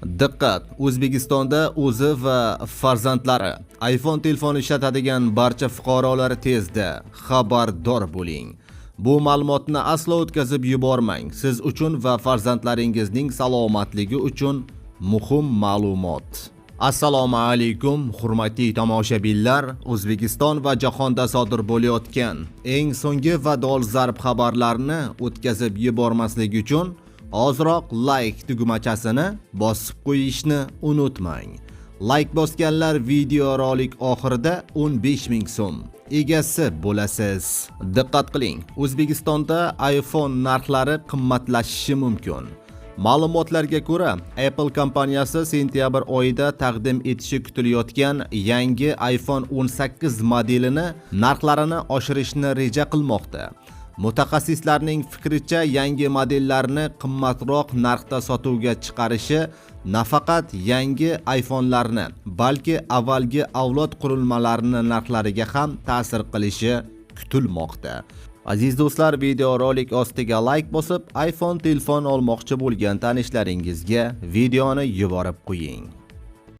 Diqqat! O'zbekistonda o'zi va farzandlari iPhone telefon ishlatadigan barcha fuqarolar tezda xabardor bo'ling. Bu ma'lumotni aslo o'tkazib yubormang. Siz uchun va farzandlaringizning salomatligi uchun muhim ma'lumot. Assalomu alaykum, hurmatli tomoshabinlar. O'zbekiston va jahonda sodir bo'layotgan eng so'nggi va dolzarb xabarlarni o'tkazib yubormaslik uchun ozroq like tugmachasini bosib qo'yishni unutmang. Like bosganlar videorolik oxirida 15 ming so'm egasi bo'lasiz. Diqqat qiling, O'zbekistonda iPhone narxlari qimmatlashishi mumkin. Ma'lumotlarga ko'ra, Apple kompaniyasi sentyabr oyida taqdim etishi kutilayotgan yangi iPhone 18 modelini narxlarini oshirishni reja qilmoqda. Mutaxassislarning fikricha, yangi modellarni qimmatroq narxda sotuvga chiqarishi nafaqat yangi iPhone'larni, balki avvalgi avlod qurilmalarining narxlariga ham ta'sir qilishi kutilmoqda. Aziz do'stlar, videorolik ostiga like bosib, iPhone telefon olmoqchi bo'lgan tanishlaringizga videoni yuborib qo'ying.